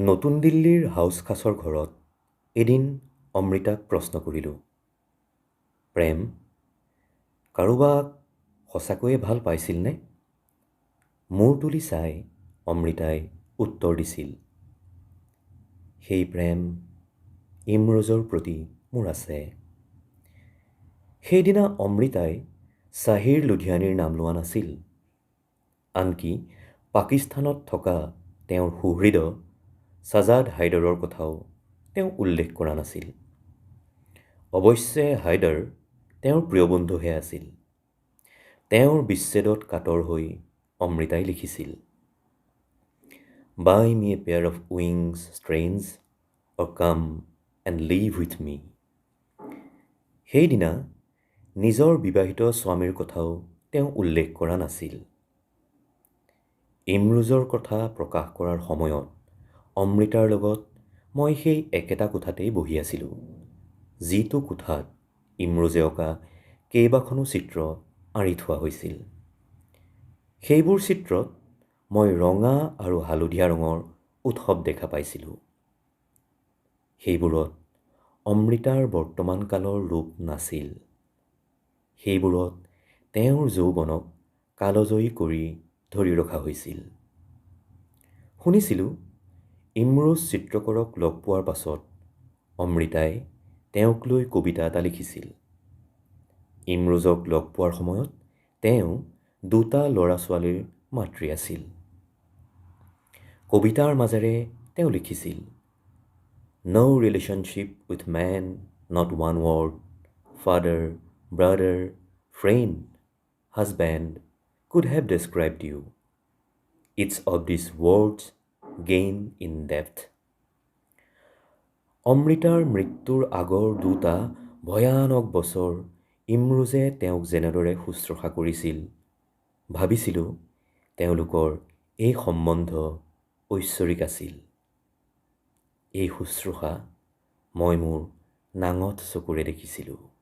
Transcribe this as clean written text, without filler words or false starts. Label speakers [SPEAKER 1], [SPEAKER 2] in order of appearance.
[SPEAKER 1] নতুন দিল্লীৰ হাউজ খাছৰ ঘৰত এদিন অমৃতাক প্ৰশ্ন কৰিলোঁ, প্ৰেম, কাৰোবাক সঁচাকৈয়ে ভাল পাইছিলনে? মূৰ তুলি চাই অমৃতাই উত্তৰ দিছিল, সেই প্ৰেম ইমৰোজৰ প্ৰতি মোৰ আছে। সেইদিনা অমৃতাই চাহিৰ লুধিয়ানীৰ নাম লোৱা নাছিল। আনকি পাকিস্তানত থকা তেওঁৰ সুহৃদ ছাজাদ হাইদৰৰ কথাও তেওঁ উল্লেখ কৰা নাছিল। অৱশ্যে হাইদৰ তেওঁৰ প্ৰিয় বন্ধুহে আছিল। তেওঁৰ বিচ্ছেদত কাতৰ হৈ অমৃতাই লিখিছিল, "Buy me a pair of wings strange or come and live with me." সেইদিনা নিজৰ বিবাহিত স্বামীৰ কথাও তেওঁ উল্লেখ কৰা নাছিল। ইমৰোজৰ কথা প্ৰকাশ কৰাৰ সময়ত অমৃতাৰ লগত মই সেই একেটা কোঠাতেই বহি আছিলোঁ, যিটো কোঠাত ইমৰোজে অঁকা কেইবাখনো চিত্ৰ আঁৰি থোৱা হৈছিল। সেইবোৰ চিত্ৰত মই ৰঙা আৰু হালধীয়া ৰঙৰ উৎসৱ দেখা পাইছিলোঁ। সেইবোৰত অমৃতাৰ বৰ্তমান কালৰ ৰূপ নাছিল। সেইবোৰত তেওঁৰ যৌৱনক কালজয়ী কৰি ধৰি ৰখা হৈছিল। শুনিছিলোঁ, ইমৰোজ চিত্ৰকৰক লগ পোৱাৰ পাছত অমৃতাই তেওঁক লৈ কবিতা এটা লিখিছিল। ইমৰোজক লগ পোৱাৰ সময়ত তেওঁ দুটা ল'ৰা ছোৱালীৰ মাতৃ আছিল। কবিতাৰ মাজেৰে তেওঁ লিখিছিল, "No relationship with man, not one word, father, brother, friend, husband, could have described you. Each of these words gain in depth." অমৃতাৰ মৃত্যুৰ আগৰ দুটা ভয়ানক বছৰ ইমৰোজে তেওঁক যেনেদৰে শুশ্ৰূষা কৰিছিল, ভাবিছিলোঁ তেওঁলোকৰ এই সম্বন্ধ ঐশ্বৰিক আছিল। এই শুশ্ৰূষা মই মোৰ নাঙঠ চকুৰে দেখিছিলোঁ।